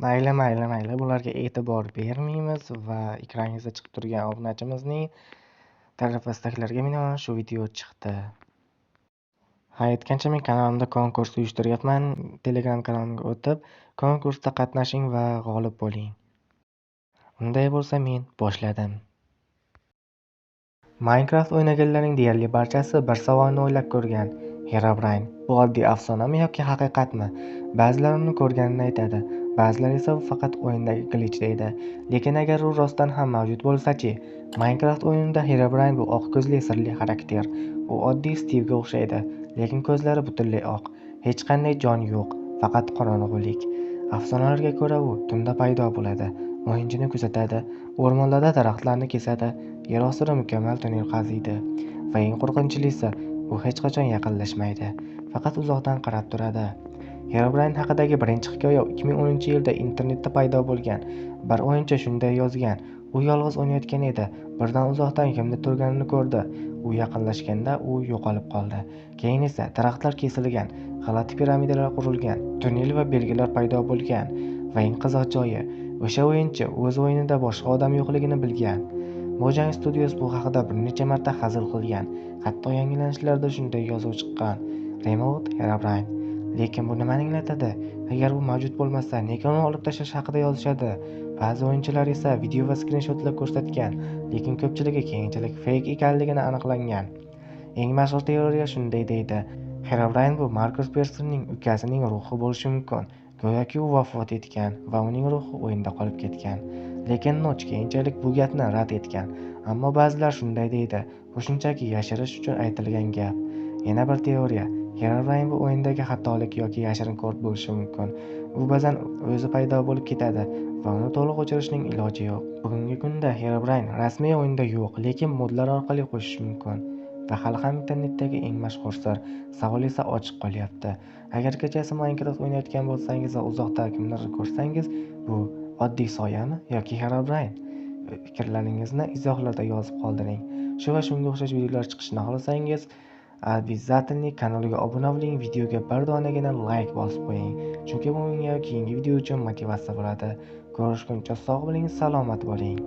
Mayli, mayli, mayli, bularga e'tibor bermaymiz va ekrangizda chiqib turgan obunachimizning tarif va istaklariga binoan shu video chiqdi. Ha, aytgancha men kanalimda konkurs uyushtiryapman. Telegram kanalimga o'tib, konkursda qatnashing va g'olib bo'ling. Unday bo'lsa men boshladim. Minecraft o'ynaganlarning deyarli barchasi bir savolni o'ylab ko'rgan. Herobrine bu oddiy afsonami yoki haqiqatmi? Ba'zilar uni ko'rganini aytadi, ba'zilar esa bu faqat o'yindagi glitch deydi. Lekin agar u rostdan ham mavjud bo'lsa-chi? Minecraft o'yinida Herobrine bu oq ko'zli sirli xarakter. U oddiy Steve'ga o'xshaydi, lekin ko'zlari butunlay oq. Hech qanday jon yo'q, faqat qorong'ulik. Afsonalarga ko'ra u tunda paydo bo'ladi, o'yinchini kuzatadi, o'rmonlarda daraxtlarni kesadi, yer ostida mukammal tunnel qaziydi. Va eng qo'rqinchlisi, u hech qachon yaqinlashmaydi, faqat uzoqdan qarab turadi. Herobrine haqidagi birinchi hikoya 2010-yilda internetda paydo bo'lgan. Bir o'yinchi shunday yozgan: u yolg'iz o'ynayotgan edi, birdan uzoqdan kimdir turganini ko'rdi. U yaqinlashganda u yo'qolib qoldi. Keyin esa daraxtlar kesilgan, g'alati piramidalar qurilgan, tunnel va belgilar paydo bo'lgan. Va eng qiziq joyi, o'sha o'yinchi o'z o'yinida boshqa odam yo'qligini bilgan. Mojang Studios bu haqida bir necha marta hazil qilgan. Hatto yangilanishlarda shunday yozuv chiqqan: Remote Herobrine. Lekin bu nimani anglatadi? Agar bu mavjud bo'lmasa, nega uni olib tashlash haqida yozishadi? Ba'zi o'yinchilar esa video va skrinshotlar ko'rsatgan, lekin ko'pchiligi keyinchalik fake ekanligini aniqlangan. Eng mashhur teoriya shunday deydi: Herobrine bu Markus Personning ukasining ruhi bo'lishi mumkin. Go'yoki u vafot etgan va uning ruhi o'yinda qolib ketgan. Lekin Notch keyinchalik bu gapni rad etgan. Ammo ba'zilar shunday deydi: bu shunchaki yashirish uchun aytilgan gap. Yana bir teoriya: Herobrine bu o'yindagi xatolik yoki yashirin kod bo'lishi mumkin. U ba'zan o'zi paydo bo'lib ketadi va uni to'liq o'chirishning iloji yo'q. Bugungi kunda Herobrine rasmiy o'yinda yo'q, lekin modlar orqali qo'shish mumkin. Va hali ham internetdagi eng mashhur sir. Savol esa ochiq qolyapti. Agar kechasi Minecraft o'ynayotgan bo'lsangiz va uzoqda kimnidir ko'rsangiz, bu oddiy soyami yoki Herobrine? Fikrlaringizni izohlarda yozib qoldiring. Shu va shunga o'xshash videolar chiqishini xohlasangiz, обязательно kanalga obuna bo'ling, videoga bir donagina like bosib qo'ying. Chunki bu menga keyingi video uchun motivatsiya bo'ladi. Ko'rishguncha sog' bo'ling, salomat bo'ling.